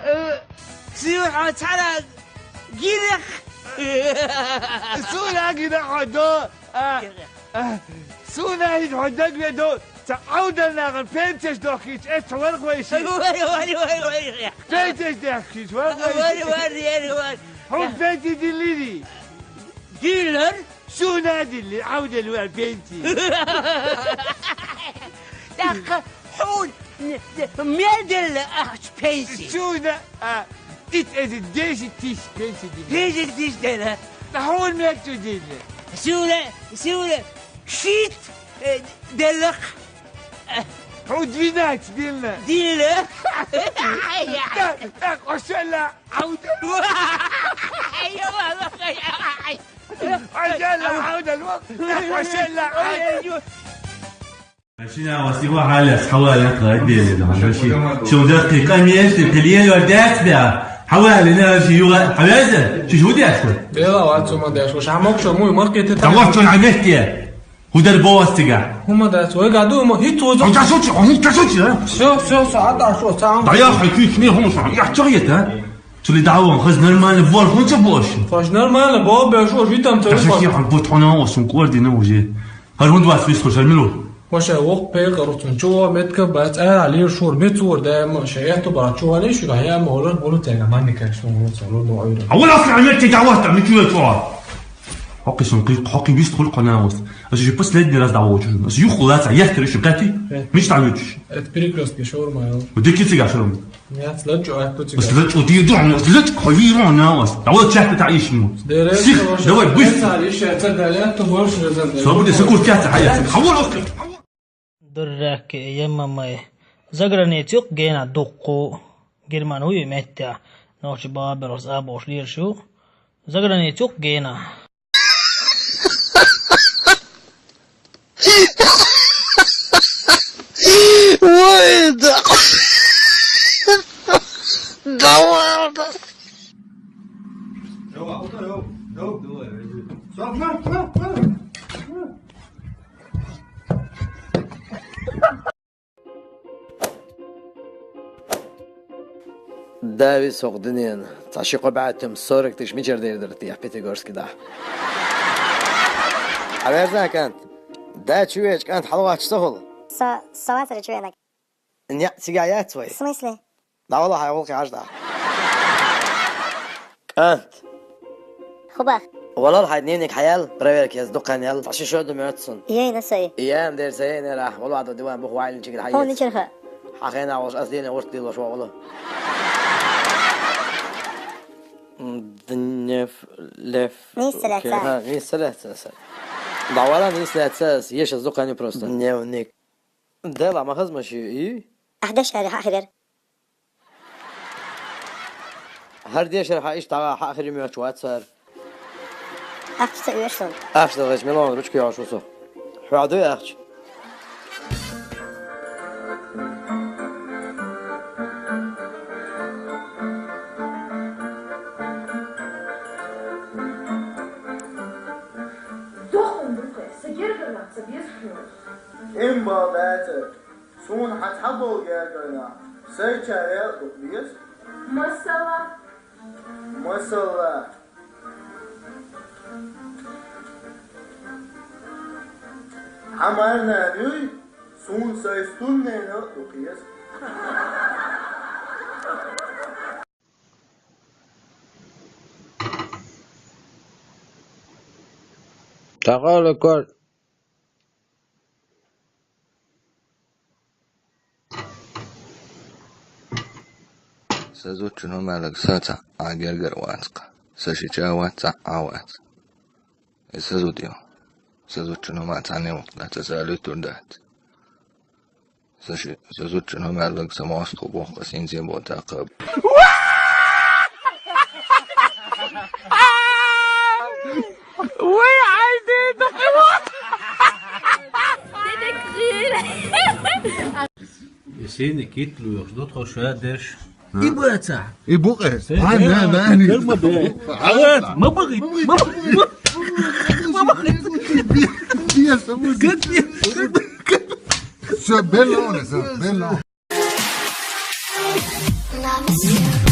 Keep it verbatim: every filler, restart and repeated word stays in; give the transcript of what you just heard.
Э, сиуьхьа цхьана гинах. Суна гина хьо до. А, а, суна хьо дагве до. Ца Ӏавдал нахана пенсеш дохкийч, эц варгвайши. Вай, вай, вай, вай. Пенсеш дохкийч, варгвайши. Вай, вай, вай, вай. Хьо пенси диллири. Диллар? Суна дилли, Ӏавдал вар пенси. ТӀаккха хьуна мел делла ахча пенси? Суна, а, ит эзи десять тысяч пенси дилли. Десять тысяч делла. ТӀа хьуна мел чу дилли? Суна, суна шийтта, э, деллах. Хьу двенадцать дилла. Дилла. ТӀа, тӀа, кошелла, Ӏавдал. Машина вас его халя, с хаваля кладели, да, маши. Шо дакъикъа мешти, пилиен вар дяц бя. Хавали, на, ши юга, хавяза, ши шо дяц? Бела, ва цума дяц, ва шамок шо муй, мар кете. Того, что на месте. Худар бовастига. Хума дяц, ва гаду, ма, хит ва. Он часочи, он часочи, а? Всё, всё, всё, а да, что, сам. Да я хочу с ней, он что, я чё это, а? Цули давон, хаз нормально, вор, хунца бош. Хаз нормально, бо, беш, уж витам, цули. Сейчас я, вот, он, он, он, он, Хар хӀунда вац вистхуш, хӀара мила ву? Ваша, вокх пекъар ву цун, чӀогӀа метка бац, ара лир шур, мецур даим, ше, эхту бара чӀогӀа лиш, га, я, ма, гӀур, гӀур, тяга, манни, как, сун, гӀур, цун, гӀур, гӀур. А вала ахъа, амир, те дагӀват, ами, чу вецуа. Хокки сун, хокки вистхуш, хана вац. Аса ши последний раз дагӀва чу. Аса юху лаца, яхтар шу кати? Э. Мечта мечуш. Это перекрёстки, шаурма, я. Дики цига шаурма. Нет, слачу, а кто тебе? Слачу, ты иду, слачу, хавиру, на вас. А вот чехты та ищему. Сих, давай, быстро. Свобода, сакур тяца, хаяца. Хавор, окей. Дурраки, ямамай. Заграницу гена дукку. Герман уйу меття. Ночи баберос абош лиршу. Заграницу гена. Ой, да. Да ладно. Дави сох дунен, цхьа ши-кхо бӀаь тем сорок тыш мичара дер дара те Пятигорске да. Хьаверзан кӀант. Да чу веч кӀант хьалвач сохул. Со, со вацара чу венак. Не, цига яц вай. В смысле? Да вала хьай гӀулкъи хьаж да. КӀант. Хубах. Валал хьай дневник хьаял, проверка яз дукханел. Цхьа ши шо ду мёцун. Ей, на сай. Ия, ам дер сай, не рах. Вала да диван бух вайлин чигир хьай. Хо, ничер ха. Хьахена ваш аз дина урт дило шо вала. Днев, лев. Нисалаца. Ха, нисалаца. Да вала нисалаца, еш аз дукхани просто. Дневник. Дела ма хазмаши, и? Ахь дешари хьахирер. ХӀара дешар хьа иштта хьахири мочу вацар. Ахча ца уьш сон. Ахча далгӀача мелон ручка йогӀуш ву со. Хьоа дуй ахча? Дохун духе, са гергара нах ца беза хьоьгахь. Им бал баьцар, суна хьан цхьаболу гергара нах сайчарел а дукха беза? Масала? Масала. Хьан марнана юй, суна сайн стуннена а дукха еза. Тахала кор. Са зудчун хӀуманиг са цхьаъ а гергара вац-кх. Са шича вац, цхьаъ а вац. И са зуда ю. Са зудчун хӀума цхьанне воккха дац, аса луьттур дац. Са ши-, са зудчун хӀуманиг са мостагӀа боху, аса хӀинца а боху тӀаккха. Вай, хьайн ден дукха ва! Сени кит лоьхуш ду тхо ша дерш. И баца. И букъе. Ай, на, на, на. Ма бахи, ма бахи, ма бахи. Ма бахи. Всё, белла, всё, белла. Love is you.